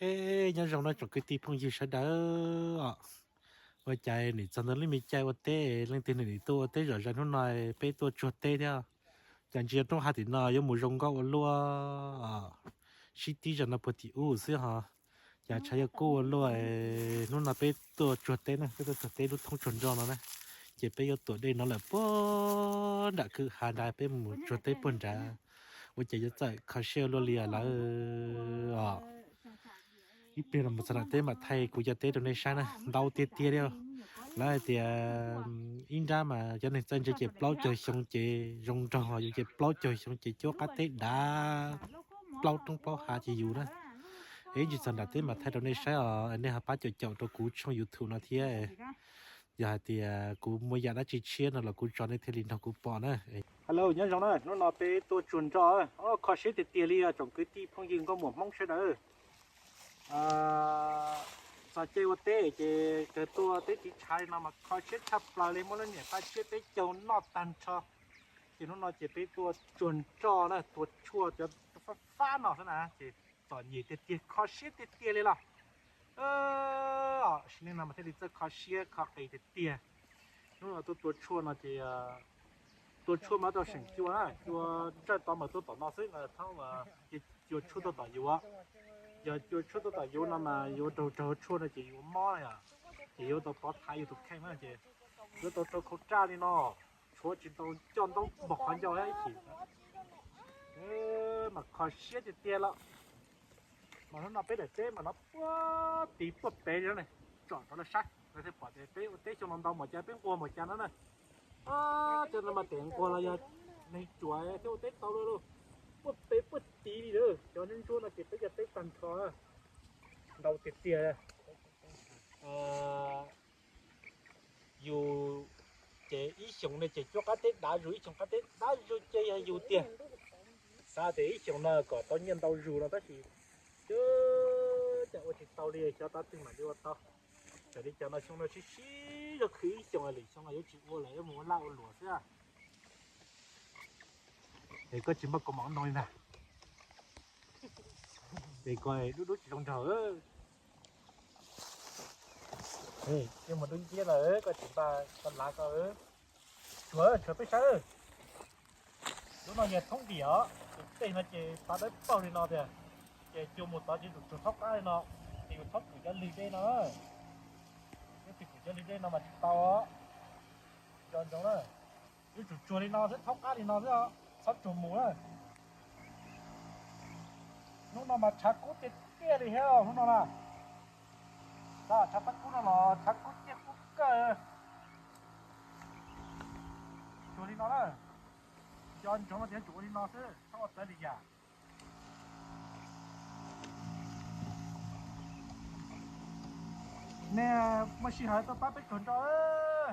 Hej, nyob zoo no tsoom kwv tij phooj ywg sawv daws os. Ua cas nim txog ntawm lub me caij ua teb, leej twg nim tuaj ua teb zom zaws, hnub no peb tuaj tsuag teb thiab. Cas ntsia roob hav tim no yuav mus zoo nkauj ua luaj, sib tib zog no puag tim ub xwb ho. Cas tshav yuav kub ua luaj. Hnub no peb tuaj tsuag teb na, peb tuaj tsuag teb lub thoob tsuag nroj no na. Ces peb yuav tuam dej no lawm puag nram kwj ha nrad, peb mus tsuag teb puag nrad. Ua cas yuav txawm kho siab luaj li lawm os. Ib pliag no mus txog nram teb mam thaij kuv cov teb rau nej saib na, ntau tiag tiag li. Lawv hais tias ib nrab mas cov neeg txawj ntse ces plaub caug xyoo ces zoo nraug, yus ces plaub caug xyoo ces cuab qab teb dav plaub roob plaub hav ces yus na. Es ib ntsis txog nram teb mam thaij rau nej saib os, nej ho pab caum caum rau kuv tshooj YouTube no thiab. Yog hais tias kuv muaj yam dab tsi tshiab no los kuv tso nej thiaj li nrog kuv pom na. Hello, nyob zoo na, hnub no peb tuaj tsuag nroj, kho siab tiag tiag li os tsoom kwv tij phooj ywg nkauj muam Hmoob sawv daws. Txog caij ua teb ces kawg tuaj teb tiv tshav li no mas kho siab tshaj plaws li, muab lub niam paj tsiab peb caug noj tag nrho. Ces hnub no ces peb tuaj tsuag nroj na, tuaj tshuaj cov fab fab no xwb na, ces txom nyem tiag tiag, kho siab tiag tiag li los. Sim neej no mas thiaj li txawj kho siab kho qis tiag tiag. Hnub no tuaj tua tshuaj no ces tua tshuaj mas tau seem cua na, cua ntsawj tau mas tuaj tom no xwb, thaum ces cua tshuaj tuaj tom yus. Yog cua tshuaj tuaj tom yus no mas yuav raug raug tshuaj no ces yuav mob na yom, ces yuav tau pov thaiv yus tus kheej na, ces yuav tau rau khau raj li no, tshuav tsis tau coj ntaub npog qhov ncauj thiab ib chim. Mas kho siab tiag tiag lawm. Mas hnub no peb daim teb mas no puag tid puag pem li no, tsom rov los saib lawv thiaj pom tias peb ua teb xyoo no ntau npaum cas, peb nquag npaum cas no na. Cov no mas tes nquag los yog neeg ruam thiaj ua teb tau luaj lauj. Puag pem puag tid li lawm, cov ntsuab ntsuab no ces peb cov teb tag nrho. Ntau tiag tiag. Yus ces ib xyoos ne ces cuab qab teb dav zus, ib xyoos qab teb dav zus ces yog yus tiag. Xav tias ib xyoos no kom tau nyiaj ntau zus no tab sis cas ua tsis tau li, xyov tav twg mam li ua tau. Raws li cas no xyoo no sib sib zog khwv ib xyoos, lwm xyoo no yuav tsis ua lawm, yuav mus ua laj ua luam xwb. Es koj tsis npaj kaus mom no li na. Es koj dub dub tsis zoo nraug. Ej, mus dub nciab lawm koj tsis npaj koj lav koj. Tshuav, tshuav peb saib. Lub no yog thoob dim os, tus tej no ces tav dawb paug li no tiag, ces cua mus tod ces tsum tsuag thaub qab li no, ces yus thaub kwm cov lwg dej no. Yus tsis kwm cov lwg dej no mas tsis tau os. Nco ntsoov na, yus tsum tsuag li no xwb, thaub qab li no xwb, txhob tsuag mus na. Hnub no mas tshav kub tiag tiag li thiab hnub no na. Tshav thaub kub no los tshav kub tiag kub kawg. Tsuag li no na, nco ntsoov no tias tsum ua li no xwb, txhob ua txawv li yam. Nej muaj sij hawm tuaj pab peb tsuag nroj,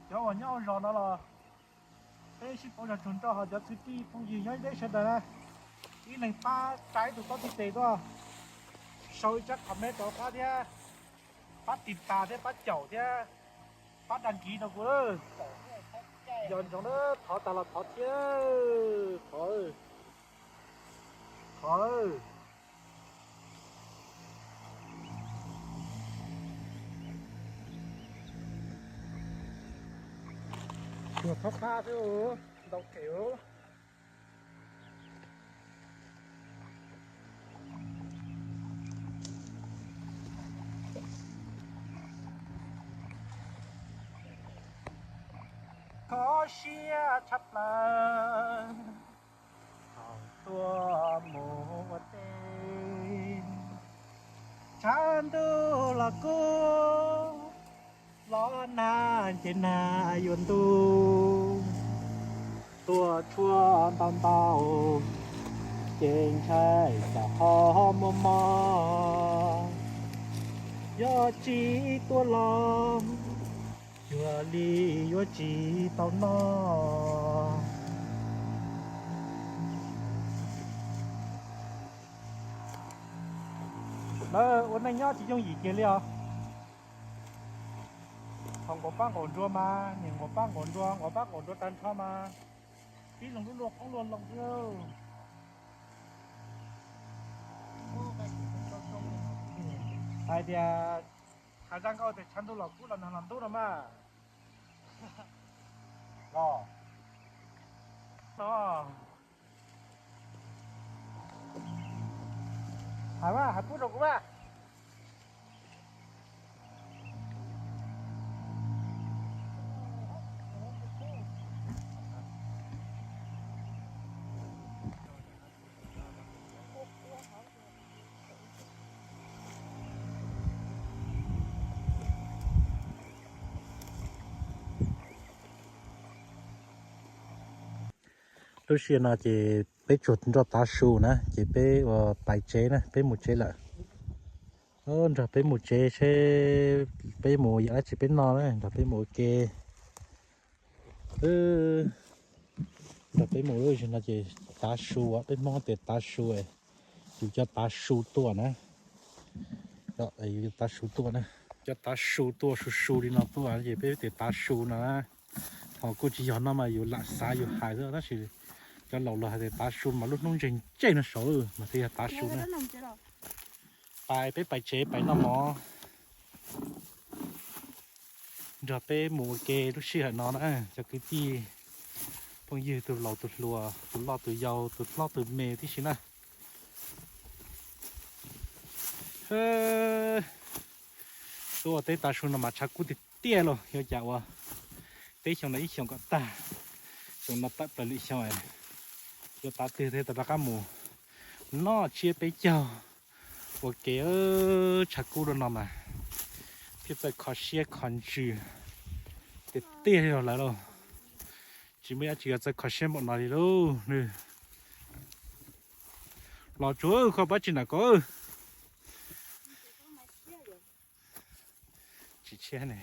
cov uas nyob hauv zos no los peb sib pauv zog tsuag nroj, ho cov kwv tij phooj ywg nyob ib deb sawv daws na, ib leeg pab tsa ib tug taub tib tes tuaj sau ib tsab comment rau qab thiab, pab tiv tas thiab pab caum thiab pab đăng ký rau kuv. Nco ntsoov na, thov tag los thov thiab, thov, thov. Tsuag thaub qab xwb, ntau them. Kho siab tshaj plaws thaum tuaj mus ua teb, tshav ntuj los kub, los nag ces nag yuav ntuj, tuaj tshuaj ntau ntau ces ntshai tsam ho muaj mob. Yog tsis tuaj los cuag li yuav tsis tau noj. Lawv ua neej nyob tsis yooj yim kiag li os. Thaum nqaum pab nqaum nruas mas niam nqaum pab nqaum nruas, nqaum pab nqaum nruas tag nrho mas pib zoo lub luaj qoob luaj loo xwb. Hais tias, hais zaj nkauj tias tshav ntuj los kub los nag los ntub no mas. Los, no, hais mas, hais pub rau kuv mas. Lub sij hawm no ces peb tsuas nrog tav su na, ces peb ua pais tsev na, peb mus tsev lawm. Nrog peb mus tsev seb peb mus yam dab tsi peb noj na, nrog peb mus ua ke. Nrog peb mus lub sij hawm no ces tav su, peb Hmoob tias tav su, yus coj tav su tuaj na. Yus coj tav su tuaj na, coj tav su tuaj su su li no tuaj ces peb tias tav su no na. Ho kuj tsis yog no mas yus lam xav yus hais xwb, tab sis cov laus los hais tias tav su mas lub hnub ntseg ntseg no saud mas thiaj yog tav su na. Pais, peb pais tsev pais noj mov. Nrog peb mus ua ke lub sij hawm no na cov kwv tij phooj ywg, tus laus tus hluas, tus loj tus yau, tus hlob tus me tib si na. Tuaj ua teb tav su no mas tshav kub tiag tiag lauj, yuav cas ua teb xyoo no ib xyoos kom tag, xyoo no tawm plaws lwm xyoo, yuav tav twg thiaj tau rov qab mus noj tsiab peb caug ua ke. Tshav kub rau no mas thiaj txawj kho siab kho ntsws tiag tiag li lawm lauj. Tsis muaj dab tsi yuav txawj kho siab npaum no li lauj. Los tsuag kho pab tsis nram ko. Tsis tshiab ne.